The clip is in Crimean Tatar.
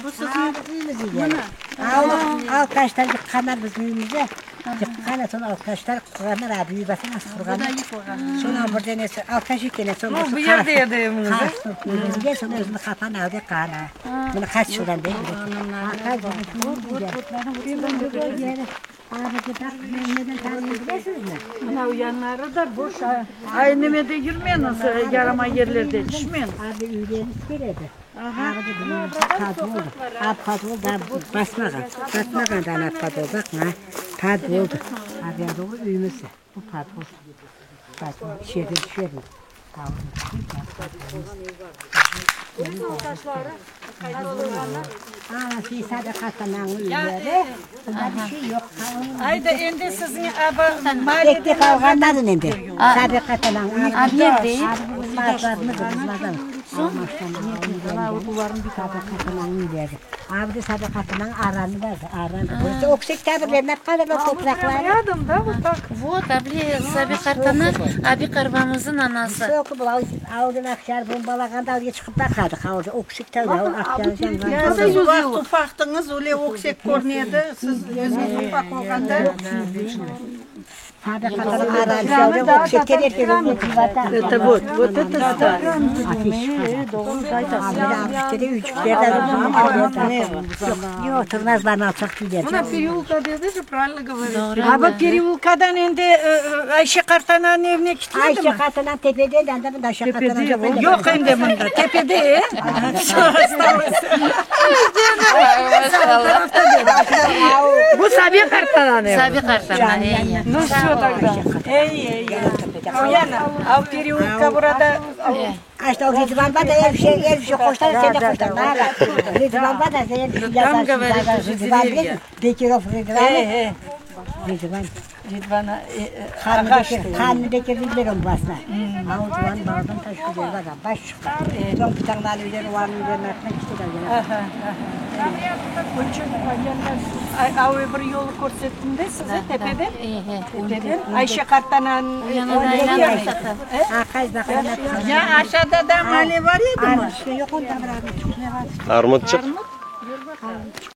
Bu siziñ Mına. Alkaşlar yıqqanlar bizim üyümizde. Yıqqan, soñ alkaşlar qurğanlar, abi üy basın qurğanlar. Soñ birdenesi alkaş eken, soñ Ну, bu yerde edi eviñiz, e? Soñ özüni qapan aldı qana. Mına qaç yıldan beri. Mına o yanları da boş. Ay, nemede yürmeñiz, yaramay yerlerde tüşmeñiz. Abi üylerimiz keledi. Abi podvol basmağan. Basmağan da ana podvol. Baq, ha. Podvoldı. Abi endi o üyümüz. Bu podvol. Podvol. İçeriden düşerim. Aa, şey sadaqatınıñ üyleri. Bunda bir şey yoq. Ayda endi siziñ aba Tekte qalğanların endi. Sadaqatınıñ. Abi nerede? Sadaqatınıñ üyleri. Abi sadaqatınıñ aranı vardı. Aranı. Burası öksek tabirlerine kadar toprakları. Рядом, да, вот так? Вот, abla Sabi qartana, abi qartbabamıznıñ anası. Soqıp avuldan Aqyar bombalağanda avulğa çıqıp baqadıq. Avulda öksek tavla Aqyar Siz ufaq ufaqtıñız, öyle öksek körünedi. Siz özüñiz ufaq olğanda. Sadaqatınıñ öksekler Это вот, вот это здание. Yoq, tırnazlarını alçaq tüyler. Mına переулка dedi же, правильно говорит. Aba переулкадан endi Ayşe qartananıñ evine ketmedi Ayşe mi? qartana tepede, anda mında Ayşe qartana yoq. Yoq endi mında, tepede, e? Всё осталось. Bu Sabi qartananıñ evi. Sabi qartana, ey. Ну все тогда. Ey, ey, ey. O yana, al переулка burada. İşte o Rıdvan var da her şey, her şey qoşlar, sen de qoşlar. Rıdvan var da her şey Там, говорит, уже Rıdvan деревья. Bekirov Rıdvan. Ey, ey. Rıdvan. Ridvana, ağaç. Kanlı Bekir bilmiyorum basına. Avuzvan bağdan taş güzel var da baş çıktı. Son bir tane daha üyleri var üylerin altına gitti de. Aha, aha. Ay, av bir yolu körsettim de size tepeden. Tepeden. Ayşe qartananıñ Aqay baqayım. Ya aşağıda da male bar edi mi? Yok onda bir armut ne var? Armutçıq. Armut.